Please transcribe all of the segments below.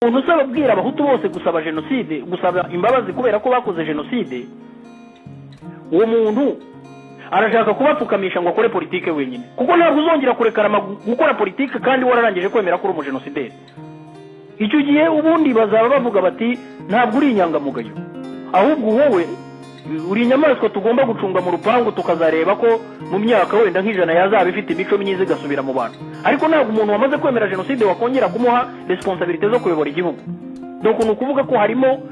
Umuntu usaba abwira Abahutu bose gusaba jenoside, gusaba imbabazi kubera ko bakoze jenoside, uwo muntu arashaka kubapfukamisha ngo akore politike wenyine, kuko ntabwo uzongera kurekarama gukora politike kandi wararangije kwemera ko uri umujenosideri. Icyo gihe ubundi bazaba bavuga bati: "Ntabwo uri inyangamugayo, ahubwo wowe uri inyamaswa tugomba gucunga mu rupangu, tukazareba ko mu myaka wenda nk'100 yazaba ifite imico myiza igasubira mu bantu." Ariko ntabwo umuntu wamaze kwemera jenoside wakongera kumuha responsabilité zo kuyobora igihugu. Donc ni ukuvuga ko harimo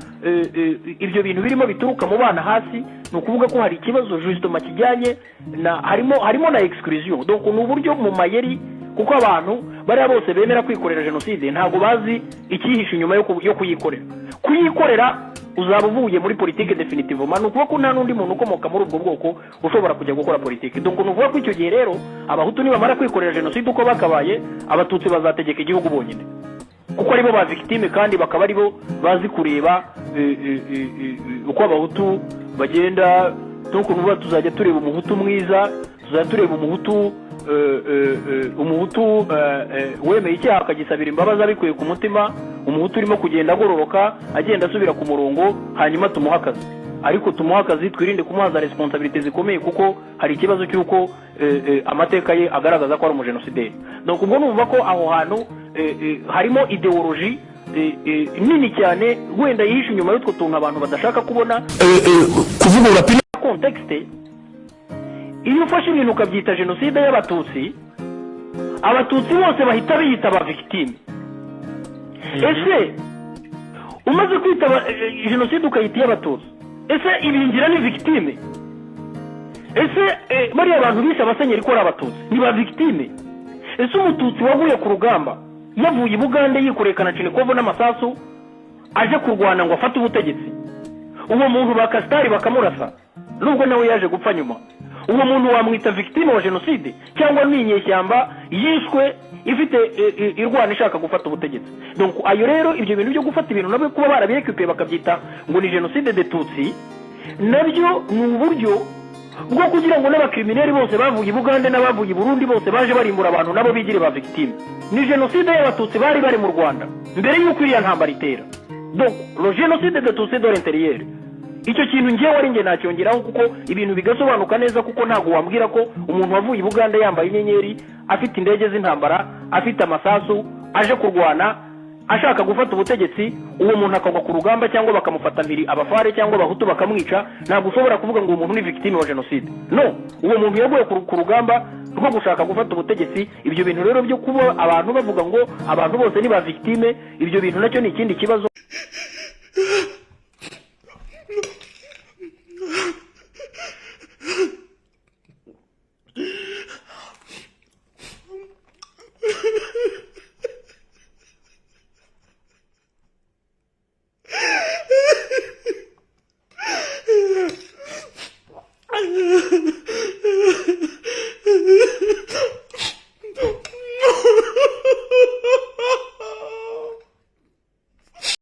ibyo bintu birimo bituruka mu bana hasi. Ni ukuvuga ko hari ikibazo justement kijyanye na harimo na exclusion. Donc ni uburyo mu mayeri, kuko abantu bariya bose bemera kwikorera jenoside ntabwo bazi icyihishe inyuma yo kuyikorera. Kuyikorera uzaba uvuye muri politike définitivement. Ni ukuvuga ko nta n'undi muntu ukomoka muri ubwo bwoko ushobora kujya gukora politike. Donc ni ukuvuga ko icyo gihe rero Abahutu nibamara kwikorera jenoside uko bakabaye, Abatutsi bazategeka igihugu bonyine, kuko aribo ba victime kandi bakaba aribo bazi kureba uko Abahutu bagenda. Donc nuvuga tuzajya tureba Umuhutu mwiza, tuzajya tureba Umuhutu wemeye icyaha akagisabira imbabazi abikuye ku mutima, Umuhutu urimo kugenda agororoka, agenda asubira ku murongo, hanyuma tumuhe akazi. Ariko tumuhe akazi, twirinde kumuha za responsabilité zikomeye, kuko hari ikibazo cy'uko amateka ye agaragaza ko ari umujenosideri. Donc ubwo numva ko aho hantu harimo idéologie nini cyane wenda yihishe inyuma y'utwo tuntu abantu badashaka kubona. Kuvugurura pine. Contexte, iyo ufashe ibintu ukabyita jenoside y'Abatutsi, Abatutsi bose bahita biyita aba victime. Ese umaze kwita jenoside ukayita iy'Abatutsi, ese Ibingira ni victime? Ese bariya bantu bishe abasenyeri ko ari Abatutsi ni ba victime? Ese Umututsi waguye ku rugamba yavuye i Bugande yikoreye kalachnikov n'amasasu aje kurwana ngo afate ubutegetsi, uwo muntu ba Castar bakamurasa, nubwo nawe yaje gupfa nyuma, uwo muntu wamwita victime wa jenoside, cyangwa ni inyeshyamba yishwe ifite irwana ishaka gufata ubutegetsi? Donc ayo rero, ibyo bintu byo gufata ibintu nabyo kuba barabirécupéré bakabyita ngo ni génocide des Tutsi, nabyo ni uburyo bwo kugira ngo n'abacriminels bose bavuye i Bugande n'abavuye i Burundi bose baje barimbura abantu nabo bigire ba victime. Ni jenoside y'Abatutsi bari bari mu Rwanda mbere y'uko iriya ntambara itera. Donc le génocide de Tutsi de l'intérieur, icyo kintu ngewe ari nge nacyongeraho, kuko ibintu bigasobanuka neza, kuko ntabwo wambwira ko umuntu wavuye i Bugande yambaye inyenyeri, afite indege z'intambara, afite amasasu, aje kurwana ashaka gufata ubutegetsi, uwo muntu akagwa ku rugamba cyangwa bakamufata mpiri abafare cyangwa Abahutu bakamwica, ntabwo ushobora kuvuga ngo uwo muntu ni victime wa jenoside. No, uwo muntu yaguye ku rugamba rwo gushaka gufata ubutegetsi. Ibyo bintu rero byo kuba abantu bavuga ngo abantu bose ni ba victime, ibyo bintu nacyo ni ikindi kibazo.